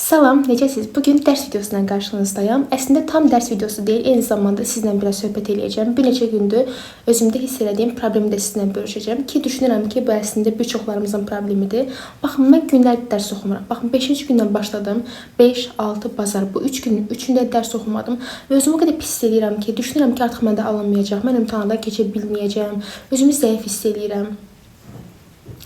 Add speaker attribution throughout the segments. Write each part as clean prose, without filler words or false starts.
Speaker 1: Salam, necəsiz? Bugün dərs videosundan qarşınızdayam. Əslində tam dərs videosu deyil, eyni zamanda sizlə biraz söhbət eləyəcəm. Bir neçə gündür özümdə hiss elədiyim problemi də sizinlə bölüşəcəm ki, düşünürəm ki, bu əslində bir çoxlarımızın problemidir. Baxın, mən günlərdir dərs oxumuram. Baxın, 5-ci gündən başladım. 5, 6 bazar. Bu 3 günün üçündə dərs oxumadım və özümü o qədər pis hiss eləyirəm ki, düşünürəm ki, artıq məndə alınmayacaq. Mən imtahandan keçə bilməyəcəm. Özümü zəif hiss eləyirəm.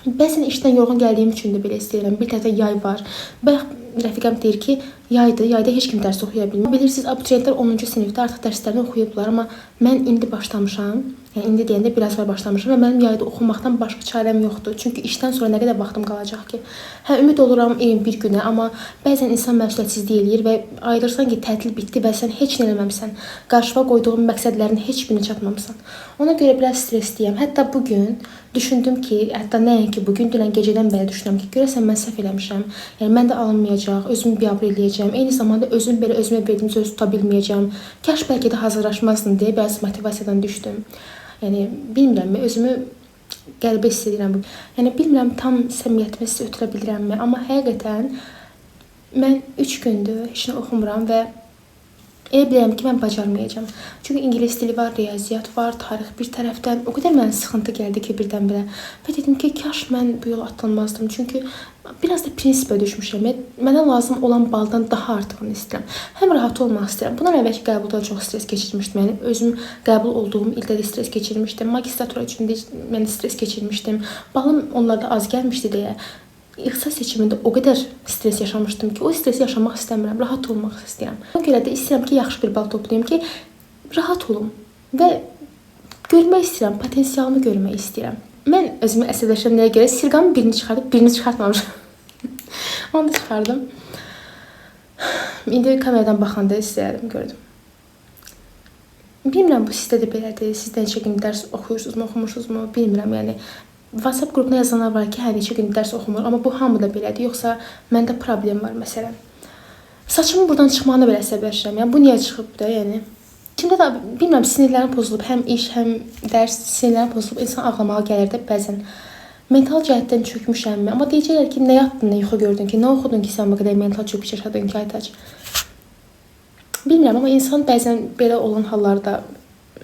Speaker 1: Bəzən işdən yorğun gəldiyim üçün də belə hiss edirəm. Bir tərəfdə yay var. Bayaq rəfiqəm deyir ki, yaydır, yayda heç kim dərs oxuya bilmir. Bilirsiniz, abituriyentlər 10-cu sinifdə artıq dərslərini oxuyublar, amma mən indi başlamışam. Yəni indi deyəndə biraz var başlamışam və mənim yayda oxumaqdan başqa çarəm yoxdur. Çünki işdən sonra nə qədər vaxtım qalacaq ki? Hə, ümid oluram bir günə, amma bəzən insan məsuliyyətsizlik eləyir və ayılırsan ki, tətil bitdi və sən heç nə eləməmisən. Qarşıva qoyduğun məqsədlərin heç birinə çatmamısan. Ona görə biraz stresliyəm. Hətta bu gün düşündüm ki, hətta nəinki bu gün, dünən gecədən bəri düşünürəm ki, görəsən mən səhv eləmişəm. Yəni mən də alınmayacaq, özümü biabır eləyəcəm. Eyni zamanda özüm belə özümə verdiyim sözü tuta bilməyəcəm. Kaş bəlkə də hazırlaşmazdım deyə biraz motivasiyadan düşdüm. Yəni bilmirəm, özümü qəribə hiss edirəm. Yəni bilmirəm tam səmimiyyətimi sizə ötürə bilirəmmi, amma həqiqətən mən 3 gündür heç nə oxumuram və elə bilirəm ki, mən bacarmayacağam. Çünki ingilis dili var, riyaziyyat var, tarix bir tərəfdən. O qədər mənə sıxıntı gəldi ki, birdən-birə. Və dedim ki, kaş mən bu yola atılmazdım. Çünki biraz da prinsipə düşmüşəm. Mənə lazım olan baldan daha artığını istəyirəm. Həm rahat olmaq istəyirəm. Bundan əvvəlki qəbulda çox stres keçirmişdim. Yəni özüm qəbul olduğum ildə də stres keçirmişdim. Magistratura üçün də mən stres keçirmişdim. Balım onlarda az gəlmişdi deyə İxtisas seçimində o qədər stres yaşamışdım ki, o stresi yaşamaq istəmirəm, rahat olmaq istəyirəm. Ona görə də istəyirəm ki, yaxşı bir bal toplayım ki, rahat olum və görmək istəyirəm, potensialımı görmək istəyirəm. Mən özümü əsəbləşirəm nəyə görə? Sirqamın birini çıxardıb, birini çıxartmamışam. Onu da çıxardım. İndi kameradan baxanda istəyərdim, gördüm. Bilmirəm, bu sizdə də belədir. Siz də neçə gün dərs oxuyursunuzmu, oxumursunuzmu, bilmirəm, yəni. WhatsApp qrupuna yazanlar var ki, hə, neçə gün dərs oxumur, amma bu hamıda belədir. Yoxsa məndə problem var məsələn. Saçımın buradan çıxmağına belə əsəbləşirəm. Yəni bu niyə çıxıb da, yəni. Kimdə də bilmirəm, sinirlərim pozulub, həm iş, həm dərs sinirlərim pozulub, insan ağlamağa gəlir də bəzən. Mental cəhətdən çökmüşəmmi? Amma deyəcəklər ki, nə yatdın, nə yuxu gördün ki, nə oxudun ki, sən bu qədər mental çöküş yaşadın ki, Aytaç. Bilmirəm, amma insan bəzən belə olan hallarda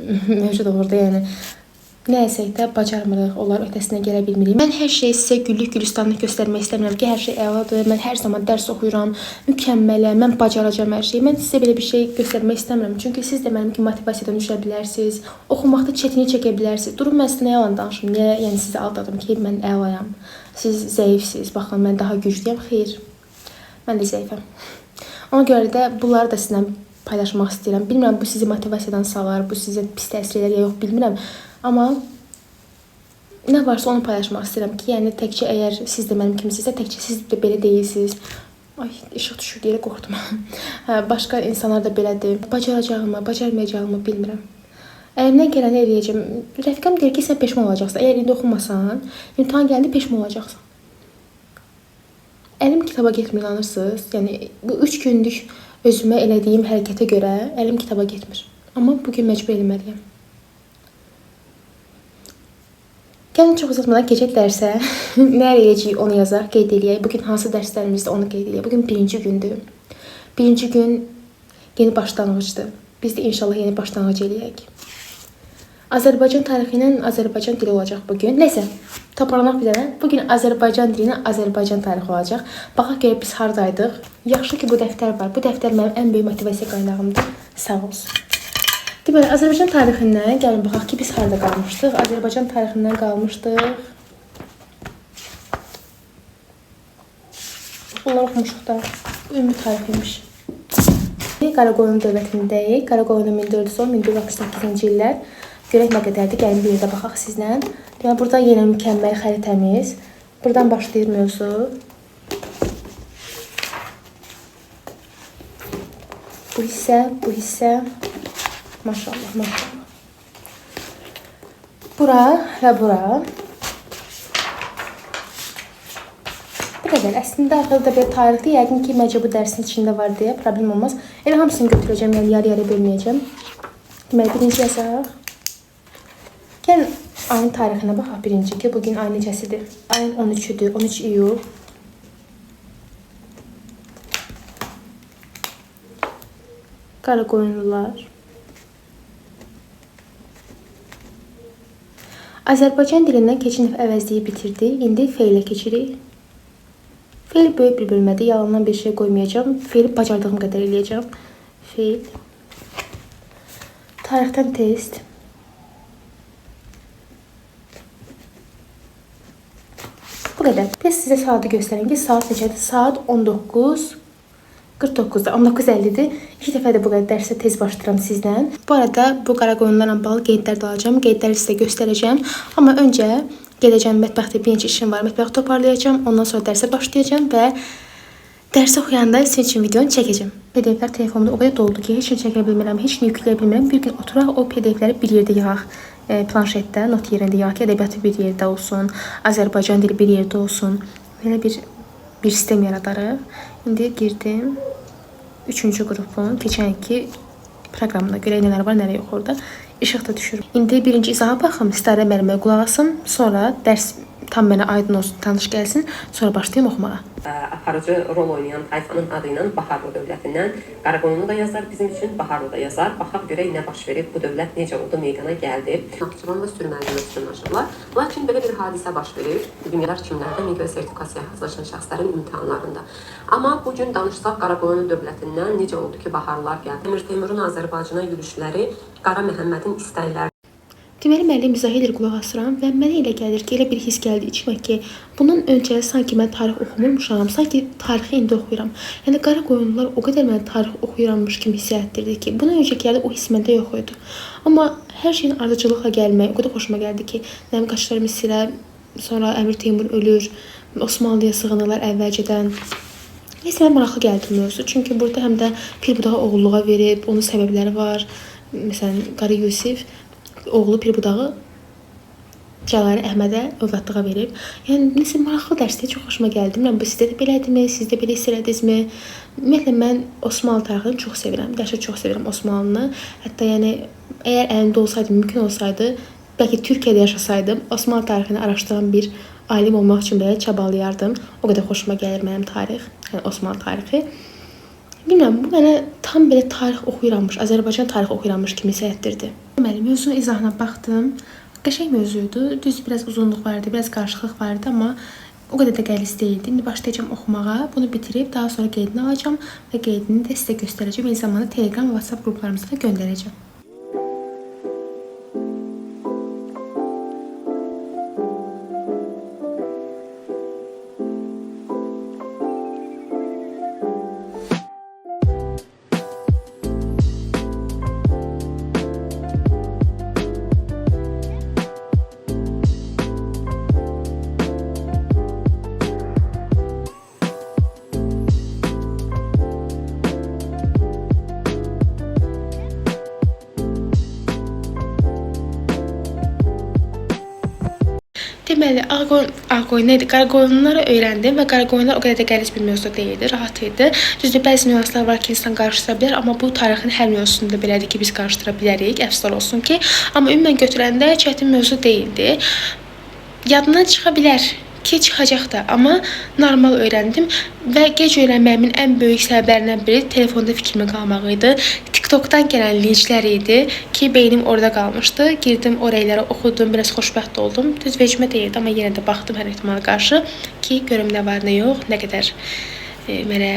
Speaker 1: mövcud olur da, yəni. Nə etsək də bacarmırıq, onlar öhdəsindən gələ bilmirik. Mən hər şeyi sizə güllük gülistanlıq göstərmək istəmirəm ki, hər şey əladır, mən hər zaman dərs oxuyuram, mükəmmələm, mən bacaracağam hər şeyi. Mən sizə belə bir şey göstərmək istəmirəm. Çünki siz də mənim kimi motivasiyadan düşə bilərsiniz, oxumaqda çətinlik çəkə bilərsiniz. Durun, mən sizə nə yalan danışım, niyə yəni sizi aldadım ki, mən əlayam, siz zəifsiniz, baxın, mən daha güclüyəm. Xeyr, mən də zəifəm. Ona görə də bunları da sizlə paylaşmaq istəyirəm. Bilmirəm, bu sizi motivasiyadan salar, bu sizə pis təsir edər ya yox, bilmirəm. Amma nə varsa onu paylaşmaq istəyirəm ki, yəni təkcə əgər siz də mənim kimisinizsə, təkcə siz də belə deyilsiniz. Ay, işıq düşür deyə qorxdum. Hə, başqa insanlar da belədir. Bacaracağımı, bacarmayacağımı bilmirəm. Əlimdən gələni eləyəcəm. Rəfiqəm deyir ki, sən peşman olacaqsan. Əgər indi oxumasan, imtahan gəldi, peşman olacaqsan. Əlim kitaba getmir, inanırsınız. Yəni bu 3 günlük özümə elədiyim hərəkətə görə əlim kitaba getmir. Amma bugün məcbur eləməliyəm. Gəlin çox uzatmadan keçək dərsə. Nə eləyəcəyik onu yazaq, qeyd eləyək. Bugün hansı dərslərimizdə onu qeyd eləyək. Bugün birinci gündür. Birinci gün yeni başlanğıcdır. Biz də inşallah yeni başlanğıc eləyək. Azərbaycan tarixi ilə Azərbaycan dili olacaq bugün. Nəysə, toparlanaq bir dənə. Bugün Azərbaycan dili ilə Azərbaycan tarixi olacaq. Baxaq görək biz hardaydıq. Yaxşı ki, bu dəftər var. Bu dəftər mənim ən böyük motivasiya qaynağımdır. Sağ olsun. Deməli, Azərbaycan tarixindən gəlin baxaq ki, biz harada qalmışdıq. Azərbaycan tarixindən qalmışdıq. Bunları oxumuşuq da. Ümumi tarix imiş. Qaraqoyunlu dövlətindəyik. Qaraqoyunlu 1410-1468-ci illər. Görək nə qədərdir. Gəlin bir yerdə baxaq sizlə. Deməli, burada yenə mükəmməl xəritəmiz. Buradan başlayır mövzu. Bu hissə, bu hissə. Maşallah, maşallah. Bura və bura. Bu qədər. Əslində, arxada bir tarixdir. Yəqin ki, məncə bu dərsin içində var deyə problem olmaz. Elə hamısını götürəcəm, yəni yarı-yarı bölməyəcəm. Deməli, birinci yazaq. Gəlin, ayın tarixinə baxaq birinci ki, bugün ay neçəsidir? Ayın 13-üdür, 13 iyul. Qaraqoyunlular. Azərbaycan dilindən keçən dəfə əvəzliyi bitirdik. İndi feilə keçirik. Feil böyük bir bölmədir. Yalandan bir şey qoymayacağam. Feili bacardığım qədər eləyəcəm. Feil. Tarixdən test. Bu qədər. Test sizə saatı göstərim ki, saat neçədir? Saat 19:49-da, 19:50-dir. İki dəfə də bu qədər dərsə tez başlayıram sizlə. Bu arada bu qaraqoyunlarla bağlı qeydlər də alacağam. Qeydləri sizə göstərəcəm. Amma öncə gedəcəm mətbəxdə bir neçə işim var. Mətbəxi toparlayacağam. Ondan sonra dərsə başlayacağam və dərsi oxuyanda sizin üçün videonu çəkəcəm. PDF-lər telefonumda o qədər doldu ki, heç nə çəkə bilmirəm, heç nə yükləyə bilmirəm. Bir gün oturaq o PDF-ləri bir yerdə yığaq. Planşetdə, not yerində yığaq ki, ədəbiyyatı bir yerdə olsun, Azərbaycan dili bir yerdə olsun. Belə bir sistem yaradarıq. İndi girdim 3-cü qrupun keçənki proqramına görə nələr var, nələr yox orada. İşıq da düşür. İndi birinci izaha baxım, Sitarə müəllimə qulaq asım, sonra dərs tam mənə aydın olsun, tanış gəlsin, sonra başlayım oxumağa.
Speaker 2: Aparıcı rol oynayan tayfanın adı ilə Baharlı dövlətindən Qaraqoyunlu da yazar bizim üçün, Baharlı da yazar. Baxaq görək nə baş verib, bu dövlət necə oldu, meydana gəldi. Naxçıvan və Sürməli məskunlaşırlar. Lakin belə bir hadisə baş verir. Dünyalar kimlərdə miqra sertifikasiyaya hazırlaşan şəxslərin imtahanlarında. Amma bu gün danışsaq Qaraqoyunlu dövlətindən necə oldu ki, Baharlılar gəldi. Əmir Teymurun Azərbaycana yürüşləri Qara Məhəmmədin istəkləri
Speaker 1: Deməli, müəllim izah edir, qulaq asıram və mənə elə gəlir ki, elə bir his gəldi içimə ki, bundan öncə sanki mən tarix oxumurmuşam, sanki tarixi indi oxuyuram. Yəni Qaraqoyunlular o qədər mənə tarix oxuyurammış kimi hiss elətdirdi ki, bundan öncəkilərdə o hiss məndə yox idi. Amma hər şeyin ardıcıllıqla gəlmək o qədər xoşuma gəldi ki, nəm qaçdılar Misirə, sonra Əmir Teymur ölür, Osmanlıya sığınırlar əvvəlcədən. Neysə, mənə maraqlı gəldi mövzu. Çünki burada həm də Pir Budağı oğulluğa verib, onun səbəbləri var. Məsələn, Qara Yusif oğlu Pir Budağı Cəlairi Əhmədə övladlığa verib. Yəni nəsə maraqlı dərsdir, çox xoşuma gəldi. Bilmirəm, bu sizdə də belədirmi, siz də belə hiss elədinizmi? Ümumiyyətlə mən Osmanlı tarixini çox sevirəm. Dəhşət çox sevirəm Osmanlını. Hətta yəni əgər əlimdə olsaydı, mümkün olsaydı, bəlkə Türkiyədə yaşasaydım, Osmanlı tarixini araşdıran bir alim olmaq üçün belə çabalayardım. O qədər xoşuma gəlir mənim tarix, yəni Osmanlı tarixi. Bilmirəm, bu mənə tam belə tarix oxuyurammış, Azərbaycan tarixi oxuyurammış kimi hiss elətdirdi. Deməli, mövzunun izahına baxdım. Qəşəng mövzuydu. Düz biraz uzunluq var idi, biraz qarışıqlıq var idi, amma o qədər də qəliz deyildi. İndi başlayacağam oxumağa. Bunu bitirib daha sonra qeydini alacağam və qeydini də sizə göstərəcəm. Eyni zamanda Telegram və WhatsApp qruplarımıza da göndərəcəm. Deməli, Ağqoyun nə idi? Qaraqoyunları öyrəndim və qaraqoyunlar o qədər də qəliz bir mövzu deyildi, rahat idi. Düzdür, bəzi nüanslar var ki, insan qarışdıra bilər, amma bu tarixin hər mövzusunda belədir ki, biz qarışdıra bilərik, əfsuslar olsun ki. Amma ümumən götürəndə çətin mövzu deyildi. Yadından çıxa bilər ki, çıxacaq da, amma normal öyrəndim və gec öyrənməyimin ən böyük səbəblərindən biri telefonda fikrimin qalmağı idi. TikTokdan gələn linklər idi ki, beynim orada qalmışdı. Girdim oraylara, oxudum, biraz xoşbəxt oldum. Düz vecimə deyildi, amma yenə də baxdım hər ehtimala qarşı ki, görüm nə var, nə yox, nə qədər mənə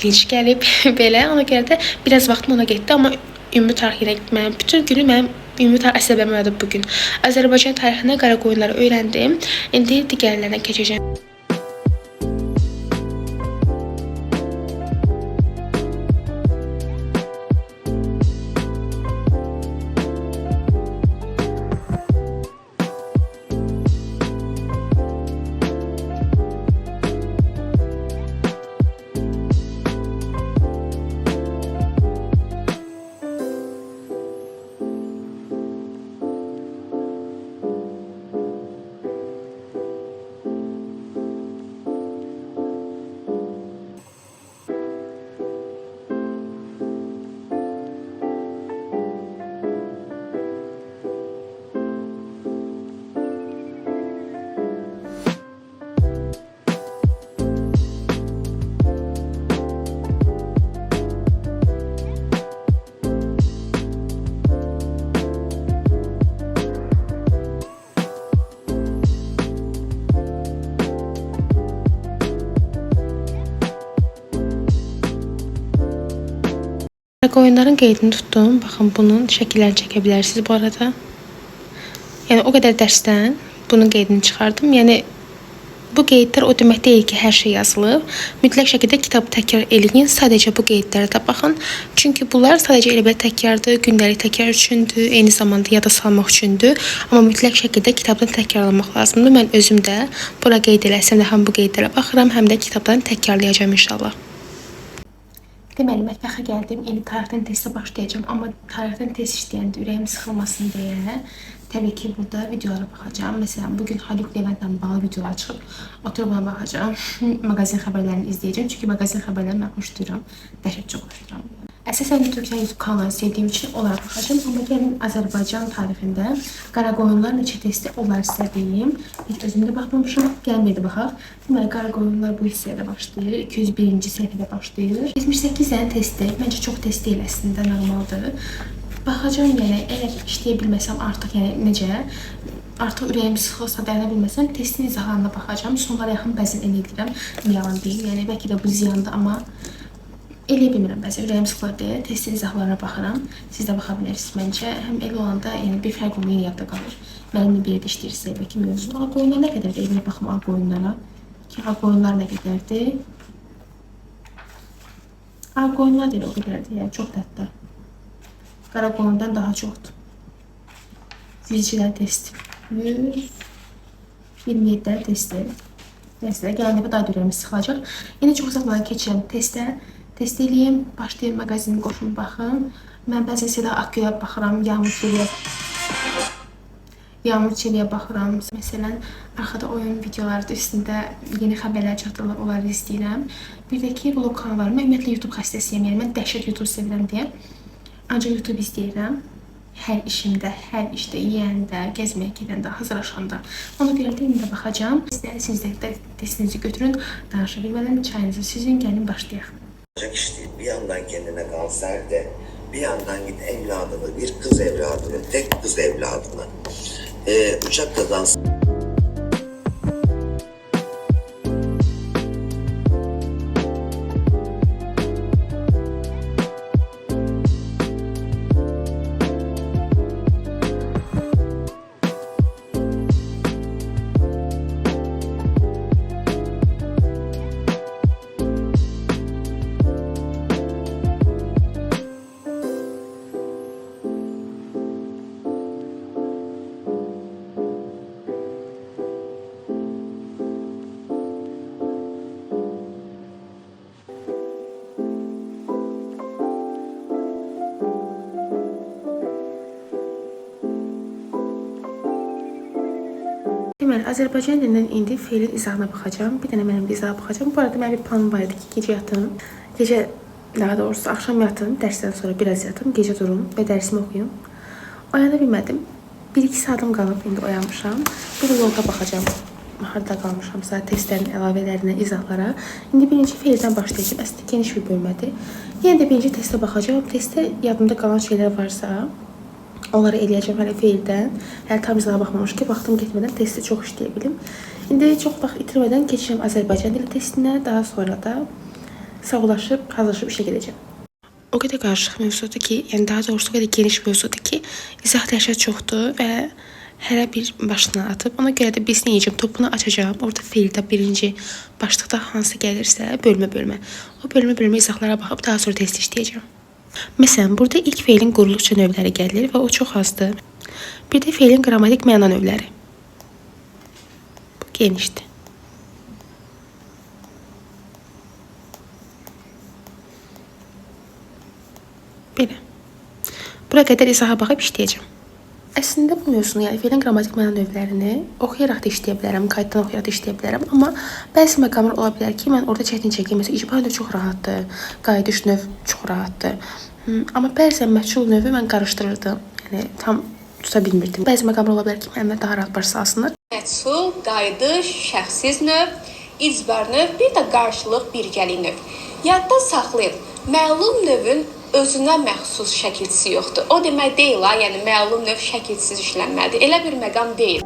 Speaker 1: linç gəlib belə. Ona görə də biraz vaxtım ona getdi, amma ümumi tarix yenə mənim bütün günü mənim ümumi tarix əsəbəmi oynadı bu gün. Azərbaycan tarixində Qaraqoyunları öyrəndim. İndi digərlərinə keçəcəm. Qoyunların qeydini tutdum. Baxın, bunun şəkillərini çəkə bilərsiniz bu arada. Yəni o qədər dərsdən bunun qeydini çıxardım. Yəni bu qeydlər o demək deyil ki, hər şey yazılıb. Mütləq şəkildə kitabı təkrar eləyin. Sadəcə bu qeydlərə də baxın. Çünki bunlar sadəcə elə belə təkrardır, gündəlik təkrar üçündür, eyni zamanda yada salmaq üçündür. Amma mütləq şəkildə kitabdan təkrarlamaq lazımdır. Mən özüm də bura qeyd eləsəm də həm bu qeydlərə baxıram, həm də kitabdan təkrarlayacağam inşallah. Deməli, mətbəxə gəldim. İndi tarixdən testə başlayacağam. Amma tarixdən test işləyəndə ürəyim sıxılmasın deyə təbii ki, burada videolara baxacağam. Məsələn, bugün Haluk Leventlə bağlı videolar çıxıb. Oturub ona baxacağam. Maqazin xəbərlərini izləyəcəm. Çünki maqazin xəbərlərini mən xoşlayıram. Dəhşət çox xoşlayıram. Əsasən Türklər YouTube kanalını sevdiyim üçün onlara baxacağam. Amma gəlin Azərbaycan tarixində Qaraqoyunlar neçə testi onları sizə deyim. Heç özüm də baxmamışam. Gəlin bir də baxaq. Deməli, Qaraqoyunlar bu hissədə başlayır. 201-ci səhifədə başlayır. 78 dənə testi. Məncə çox test deyil əslində, normaldır. Baxacağam, yəni əgər işləyə bilməsəm artıq, yəni necə artıq ürəyim sıxılsa, dayana bilməsəm testin izahlarına baxacağam. Sonlara yaxın bəzən elə edirəm. Yalan deyim. Yəni bəlkə də bu ziyandır, amma eləyə bilmirəm bəzən. Ürəyim sıxılır deyə testin izahlarına baxıram. Siz də baxa bilərsiniz məncə. Həm elə olanda yəni bir fərq olmuyor, yadda qalır. Mənimlə bir yerdə işləyirsə bəlkə mövzu. Ağ qoyunlar nə qədərdir? Elə baxım ağ qoyunlara. Ki ağ qoyunlar nə qədərdir? Ağ qoyunlar da elə o qədərdir. Yəni çoxdur hətta. Qara qoyundan daha çoxdur. 102 dənə test. 127 dənə testi. Nəysə, gələn dəfə daha da ürəyimiz sıxılacaq. İndi çox uzatmadan keçirəm testə. Test eləyim, başlayım maqazini qoşum, baxım. Mən bəzən Seda Akgülə baxıram, Yağmur Çeliyə baxıram. Məsələn, arxada oyun videoları da üstündə yeni xəbərlər çatdırılır, onları izləyirəm. Bir də ki, vlog kanalları. Mən ümumiyyətlə YouTube xəstəsiyəm. Yəni mən dəhşət YouTube sevirəm deyə. Ancaq YouTube izləyirəm. Hər işimdə, hər işdə, yeyəndə, gəzməyə gedəndə, hazırlaşanda. Ona görə də indi baxacağam. Siz də testinizi götürün, danışa bilmədən çayınızı süzün, gəlin başlayaq.
Speaker 3: İş değil. Bir yandan kendine kanser de, bir yandan git evladını, bir kız evladını, tek kız evladını uçak kazası
Speaker 1: Deməli, Azərbaycan dilindən indi feilin izahına baxacağam. Bir dənə mənim izaha baxacağam. Bu arada mənim bir planım var idi ki, gecə yatım. Gecə, daha doğrusu axşam yatım, dərsdən sonra biraz yatım, gecə durum və dərsimi oxuyum. Oyana bilmədim. 1-2 saatım qalıb, indi oyanmışam. Bir vloqa baxacağam. Harda qalmışamsa, testlərin əlavələrinə, izahlara. İndi birinci feildən başlayacağım. Əslində geniş bir bölmədir. Yenə də birinci testə baxacağım. Testdə yadımda qalan şeylər varsa, onları eləyəcəm hələ feildən. Hələ tam izaha baxmamış ki, vaxtım getmədən testi çox işləyə bilim. İndi çox vaxt itirmədən keçirəm Azərbaycan dili testinə. Daha sonra da sağollaşıb, hazırlaşıb işə gedəcəm. O qədər qarışıq mövzudur ki, yəni daha doğrusu o qədər geniş mövzudur ki, izah dəhşət çoxdur və hərə bir başına atıb. Ona görə də biz nə edəcəm? Topunu açacağam. Orada feildə birinci başlıqda hansı gəlirsə bölmə-bölmə. O bölmə-bölmə izahlara baxıb daha sonra test işləyəcəm. Məsələn, burada ilk feilin quruluşça növləri gəlir və o çox azdır. Bir də feilin qrammatik məna növləri. Bu genişdir. Belə. Bura qədər izaha baxıb işləyəcəm. Əslində bu mövzunu, yəni feilin qrammatik məna növlərini oxuyaraq da işləyə bilərəm, qaydadan oxuyaraq da işləyə bilərəm, amma bəzi məqamlar ola bilər ki, mən orada çətin çəkeyim. Məsələn, icbari növ çox rahatdır, qayıdış növ çox rahatdır. Amma bəzən məchul növü mən qarışdırırdım. Yəni tam tuta bilmirdim. Bəzi məqamlar ola bilər ki, mənimlə daha rahat başa salsınlar.
Speaker 4: Məchul, qayıdış, şəxsiz növ, icbar növ, bir də qarşılıq birgəlik növ. Yadda saxlayın, məlum növün özünə məxsus şəkilçisi yoxdur. O demək deyil, ha, yəni məlum növ şəkilsiz işlənməlidir. Elə bir məqam deyil.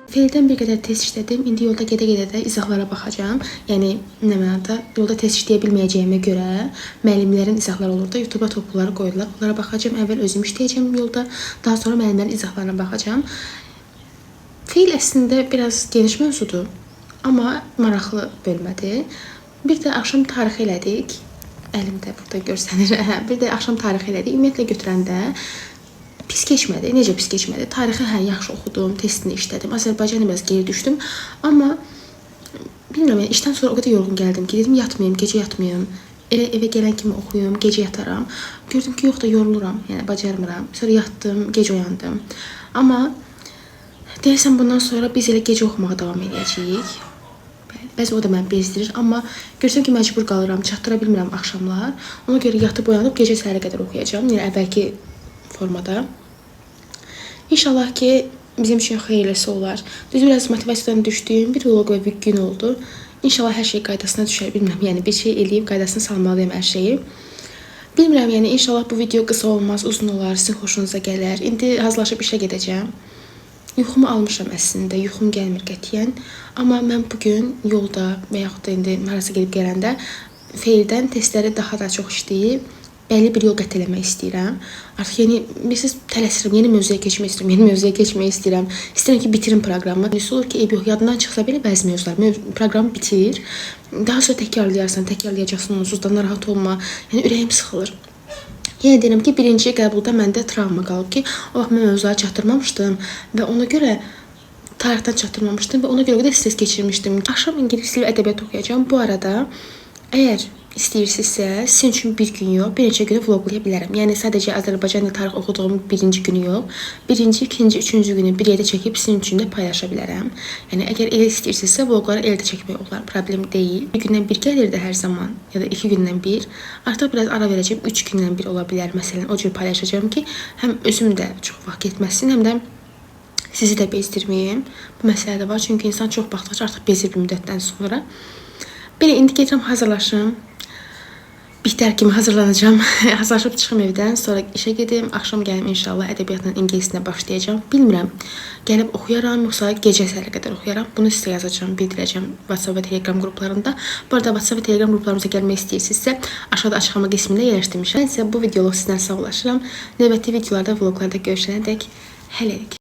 Speaker 1: Feildən bir qədər test işlədim. İndi yolda gedə-gedə də izahlara baxacağam. Yəni nə mənada yolda test işləyə bilməyəcəyimə görə müəllimlərin izahları olur da, YouTube-a topluları qoydular. Onlara baxacağam. Əvvəl özüm işləyəcəm yolda, daha sonra müəllimlərin izahlarına baxacağam. Feil əslində biraz geniş mövzudur, amma maraqlı bölmədir. Bir də axşam tarix elədik. Əlimdə burada görsənir. Bir də axşam tarix elədik. Ümumiyyətlə götürəndə pis keçmədi. Necə pis keçmədi? Tarixi hə yaxşı oxudum, testini işlədim. Azərbaycanı biraz geri düşdüm. Amma bilmirəm, yəni işdən sonra o qədər yorğun gəldim ki, dedim yatmayım, gecə yatmayım. Elə evə gələn kimi oxuyum, gecə yataram. Gördüm ki, yox da yoruluram, yəni bacarmıram. Sonra yatdım, gec oyandım. Amma deyəsən bundan sonra biz elə gecə oxumağa davam eləyəcəyik. Bəli, bəzən o da məni bezdirir, amma görsəm ki, məcbur qalıram, çatdıra bilmirəm axşamlar. Ona görə yatıb oyanıb gecə səhərə qədər oxuyacağam. Yəni əvvəlki formada. İnşallah ki, bizim üçün xeyirlisi olar. Düz biraz motivasiyadan düşdüyüm bir vlog və bir gün oldu. İnşallah hər şey qaydasına düşər. Bilmirəm, yəni bir şey eləyib qaydasına salmalıyam hər şeyi. Bilmirəm, yəni inşallah bu video qısa olmaz, uzun olar, sizin xoşunuza gələr. İndi hazırlaşıb işə gedəcəm. Yuxumu almışam əslində, yuxum gəlmir qətiyyən. Amma mən bu gün yolda və yaxud da indi harasa gedib gələndə feildən testləri daha da çox işləyib bəlli bir yol qət eləmək istəyirəm. Artıq yeni, bilirsiniz, tələsirəm, yeni mövzuya keçmək istəyirəm, yeni mövzuya keçmək istəyirəm. İstəyirəm ki, bitirim proqramı. Nəsə olur ki, eybi yox, yadından çıxsa belə bəzi mövzular, proqram bitir. Daha sonra təkrarlayarsan, təkrarlayacaqsan onsuz da narahat olma. Yəni ürəyim sıxılır. Yenə deyirəm ki, birinci qəbulda məndə travma qalıb ki, o vaxt mən mövzuları çatdırmamışdım və ona görə tarixdən çatdırmamışdım və ona görə o qədər stres keçirmişdim. Axşam ingilis dili və ədəbiyyat oxuyacağam. Bu arada əgər istəyirsinizsə, sizin üçün bir gün yox, bir neçə günü vloqlaya bilərəm. Yəni sadəcə Azərbaycan dili tarix oxuduğum birinci günü yox, birinci, ikinci, üçüncü günü bir yerdə çəkib sizin üçün də paylaşa bilərəm. Yəni əgər elə istəyirsinizsə, vloqları elə də çəkmək olar, problem deyil. Bir gündən bir gəlirdi hər zaman ya da 2 gündən bir. Artıq biraz ara verəcəm, 3 gündən bir ola bilər məsələn. O cür paylaşacağam ki, həm özüm də çox vaxt getməsin, həm də sizi də bezdirməyim. Bu məsələ də var, çünki insan çox baxdıqca artıq bezir bir müddətdən sonra. Belə indi gedirəm hazırlaşım. Bitər kimi hazırlanacağam. Hazırlaşıb çıxım evdən, sonra işə gedim. Axşam gəlim inşallah ədəbiyyatla ingilisinə başlayacağam. Bilmirəm, gəlib oxuyaram yoxsa gecə səhərə qədər oxuyaram. Bunu sizə yazacağam, bildirəcəm WhatsApp və Telegram qruplarında. Bu arada WhatsApp və Telegram qruplarımıza gəlmək istəyirsinizsə, aşağıda açıqlama qismində yerləşdirmişəm. Mən isə bu videoluq sizdən sağollaşıram. Növbəti videolarda, vloqlarda görüşənədək hələlik.